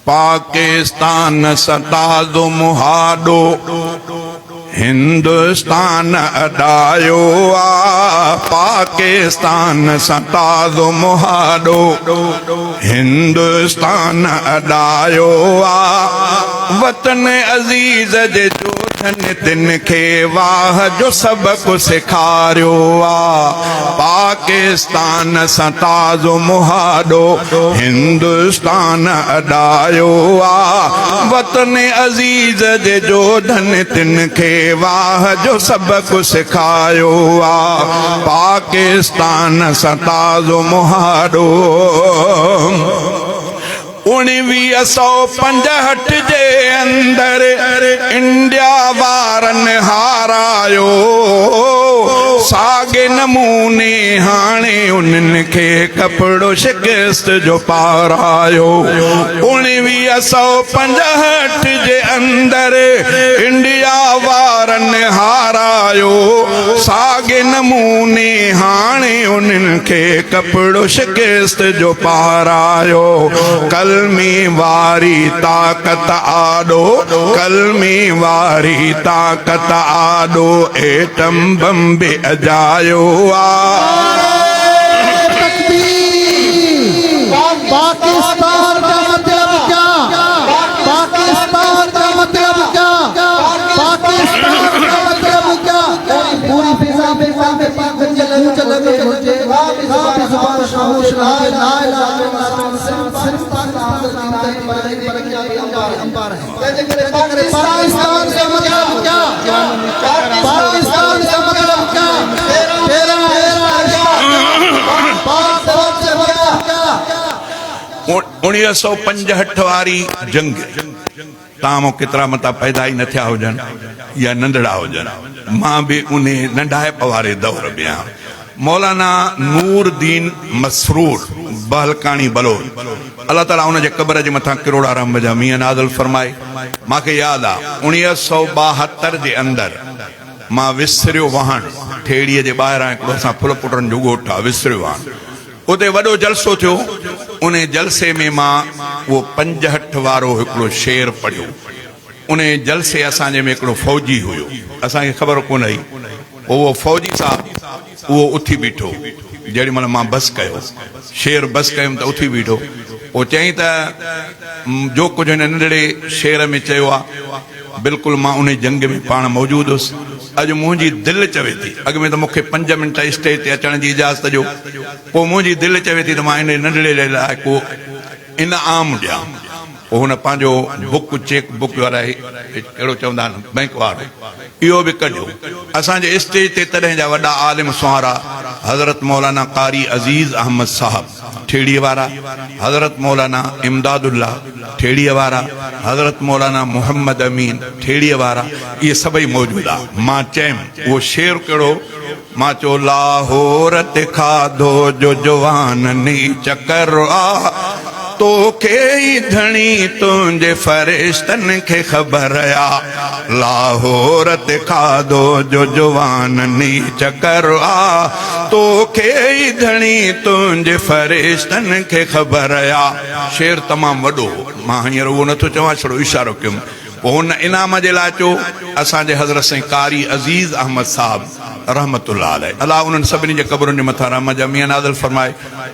پاڪستان سان تازو مهاڏو هندستان اڏايو آ پاڪستان سان تازو مهاڏو هندستان اڏايو آ وطن عزيز جي جوڌن تن کي واهه جو سبق سيکاريو آ پاڪستان سان تازو مهاڏو هندستان اڏايو آ وطن عزيز جي جوڌن تن کي واهه جو سبق سکايو آ پاڪستان سان تازو مهاڏو. 1965 جي اندر انڊيا وارن هارايو، ساڳي نموني هاڻي انهن کي ڪپڙو شڪست جو پارايو. 1965 جي اندر انڊيا وارن هارايو، ساڳي نموني هاڻي انهن کي ڪپڙو شڪست جو پارايو. ڪلمي واري طاقت آڏو، ڪلمي واري طاقت آڏو ايٽم بم به اجايو آ. نعرہ تڪبير پاڪستان کا مطلب کيا پاڪستان کا مطلب کيا پاڪستان کا مطلب کيا پوري فضا ۾ ڪلمي پاڪ جي گونج لڳي هجي ڪا به زبان خاموش نه هجي لا اله الا الله صرف پاڪستان جي برڪت جي انبار هي تنهنجي ڪري پاڪستان کا مطلب کيا پاڪستان کا مطلب کيا تيرا ميرا رشتہ کيا پاڪ فوج سے مطلب کيا. 1965 واري جنگ توهان مان ڪيترا متان پيدا ئي نه ٿيا هجن يا ننڍڙا هجن مان به انهي ننڍائپ واري دور ۾ آهيان مولانا نور الدين مسرور بهلڪاڻي بلوچ الله تعالي ان جي قبر جي مٿان ڪروڙا رحم جا مينهن نازل فرمائي. مان کي ياد آ 1972 جي اندر مان وسريو واهڻ ٺيڙهي جي ٻاهران هڪڙو اسان ڦل پٽن جو ڳوٺ آ وسريو واهڻ اتي وڏو جلسو ٿيو انهي جلسي ۾ مان اهو 65 وارو هڪڙو شعر پڙهيو انهي جلسي اسان جي ۾ هڪڙو فوجي هيو اسان کي خبر ڪونه هئي پوء اهو فوجي صاحب اهو اٿي بيٺو جهڙي مهل مان بس ڪيو شعر بس ڪيم ته اٿي بيٺو پوء چيائين ته جو ڪجهه هن ننڍڙي شعر ۾ چيو آ بلڪل مان انهي جنگ ۾ پاڻ موجود هيس اڄ منهنجي دل چوي ٿي اڳ ۾ ته مون کي پنج منٽ اسٽيج تي اچڻ جي اجازت ڏيو پوء منهنجي دل چوي ٿي ته مان انهي ننڍڙي لاء ڪو انعام ڏيان. پوء هن پنهنجو بڪ، چيڪ بڪ الائي ڪهڙو چوندا آهن بئنڪ وارو، اهو به ڪڍيو. اسان جي اسٽيج تي تڏهن جا وڏا عالم سنهارا حضرت مولانا قاري عزيز احمد صاحب ٺيڙهيء وارا، حضرت مولانا امداد الله ٺيڙهيء وارا، حضرت مولانا محمد امين ٺيڙهيء وارا، اهي سڀئي موجود ها. مان چيم، اهو شعر ڪهڙو؟ مان چيو لاهور تي کاڌو جو جوان ني چڪر آ توکي ئي ڌڻي تنهنجي فرشتن کي خبر آ لاهور تي کاڌو جو جوان ني چڪر آ توکي ئي ڌڻي تنهنجي فرشتن کي خبر آ. شعر تمام وڏو هو مان هينئر اهو نٿو چوان ڇڙو اشارو ڪيم. پوء هن انعام جي لاء چيو، اسان جي حضرت سائين قاري عزيز احمد صاحب رحمة الله عليه، الله انهن سڀني جي قبرن جي مٿان رحمت جا مينهن نازل فرمائي،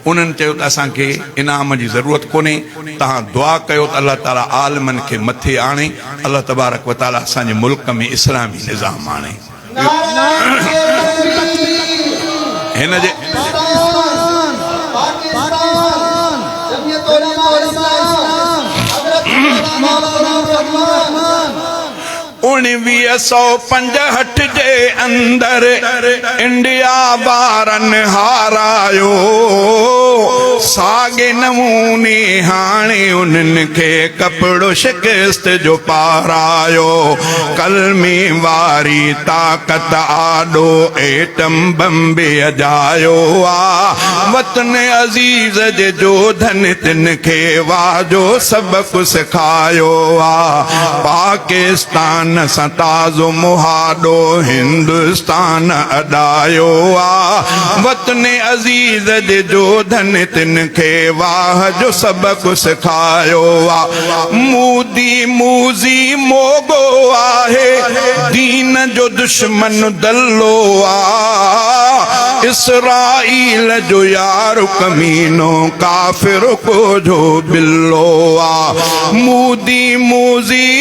انهن چيو ته اسان کي انعام جي ضرورت ڪونهي، توهان دعا ڪيو ته الله تعاليٰ عالمن کي مٿي آڻي، الله تبارڪ وتعاليٰ اسان جي ملڪ ۾ اسلامي نظام آڻي. هن جي. 1965 جي اندر انڊيا وارن هارايو، ساڳي نموني هاڻي انهن کي ڪپڙو شڪست جو پارايو. ڪلمي واري طاقت آڏو ايٽم بم به اجايو آ. وطن عزيز جي جوڌن تن کي واهه جو سبق سکايو آ. پاڪستان پاڪستان سان تازو مهاڏو هندستان اڏايو آ. وطن عزيز جي جوڌن تن کي واهه جو سبق سکايو آ. مودي موذي موڳو آهي، دين جو دشمن دلو آ. اسرائيل جو يار ڪمينو ڪافر ڪوجهو ٻلو آ. مودي موذي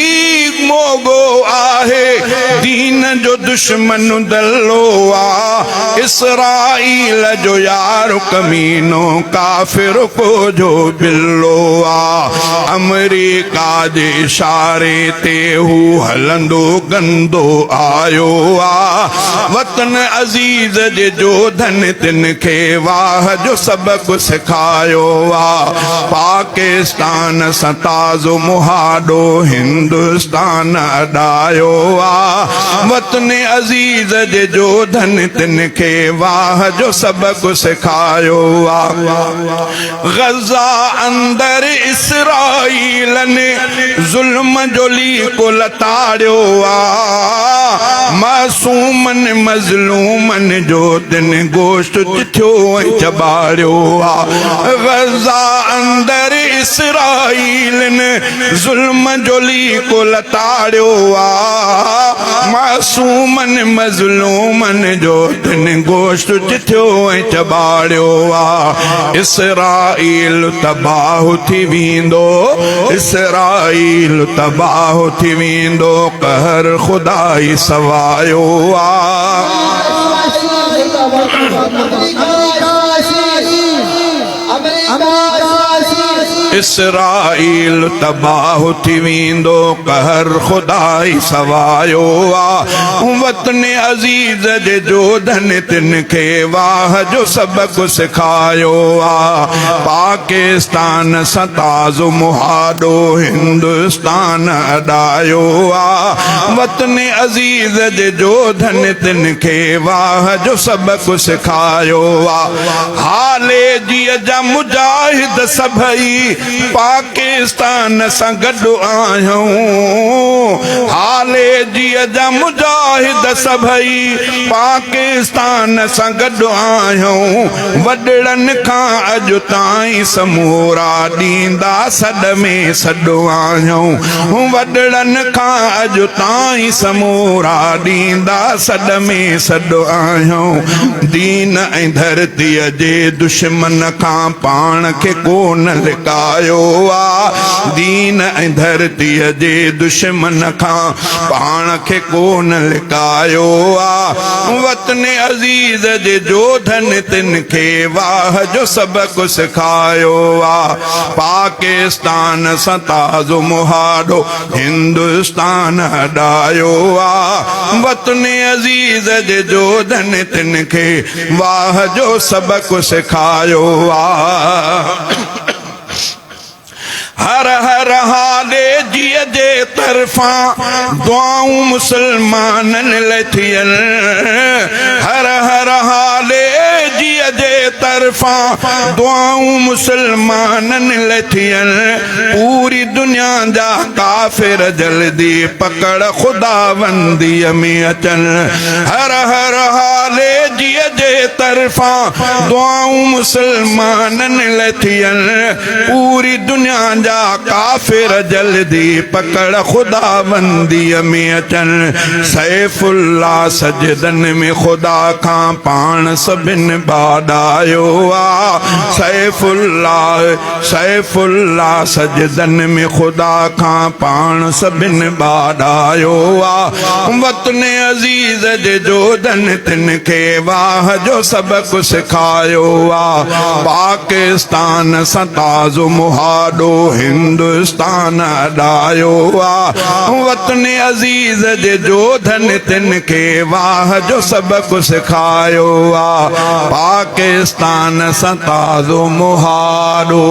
موڳو آهي، دين جو دشمن دلو آ. اسرائيل جو يار ڪمينو ڪافر ڪوجهو ٻلو آ. آمريڪا جي اشاري تي هو هلندو گندو آيو آ. وطن عزيز جي جوڌن تن کي واهه جو سبق سکايو آ. پاڪستان سان تازو مهاڏو هندستان اڏايو آ. وطن عزيز جي جوڌن تن کي واهه جو سبق سکايو آ. غزه اندر اسرائيلن ظلم جو ليڪو لتاڙيو آ. معصومن مظلومن جو تن گوشت چٿيو ۽ چٻاڙيو آ. غزه اندر اسرائيلن ظلم جو ليڪو لتاڙيو آ. معصومن مظلومن جو تن گوشت چٿيو ۽ چٻاڙيو آ. اسرائيل تباهه ٿي ويندو، اسرائيل تباهه ٿي ويندو، قهر خدائي سوايو آ. اسرائيل تباهه ٿي ويندو، قهر خدائي سوايو آ. وطن عزيز جي جوڌن تن کي واهه جو سبق سکايو آ. پاڪستان سان تازو مهاڏو هندستان اڏايو آ. وطن عزيز جي جوڌن تن کي واهه جو سبق سکايو آ. هاليجيء جا مجاهد سڀئي پاڪستان سان گڏ آهيون. هاليجيء جا مجاهد سڀئي پاڪستان سان گڏ آهيون. وڏڙن کان اڄ تائين سمورا ڏيندا سڏ ۾ سڏ آهيون. وڏڙن کان اڄ تائين سمورا ڏيندا سڏ ۾ سڏ آهيون. دين ۽ ڌرتيء جي دشمن کان پاڻ کي ڪو نه لڪايو آ. دين ۽ ڌرتيء جي دشمن کان پاڻ کي ڪو نه لڪايو آ. وطن عزيز جي جوڌن تن کي واهه جو سبق سکايو آ. پاڪستان سان تازو مهاڏو هندستان اڏايو آ. وطن عزيز جي جوڌن تن کي واهه جو سبق سکايو آ. هر هر هاليجيء جي طرفان دعائون مسلمانن لئه ٿين. هر هر هاليجيء جي طرفان دعائون مسلمانن لئه ٿين. پوري دنيا جا ڪافر جلدي پڪڙ خداونديء ۾ اچن. هر هر هاليجيء جي طرفان دعائون مسلمانن لئه ٿين. پوري دنيا جا ڪافر جلدي پڪڙ خداونديء ۾ اچن. سيف الله سجدن ۾ خدا کان پاڻ سڀن ٻاڏايو آ. سيف الله سيف الله سجدن ۾ خدا کان پاڻ سڀن ٻاڏايو آ. وطن عزيز جي جوڌن تن کي واهه جو سبق سکايو آ. پاڪستان سان تازو مهاڏو هندستان اڏايو آ. وطن عزيز جي جوڌن تن کي واهه جو سبق سکايو آ. پاڪستان سان تازو مهاڏو.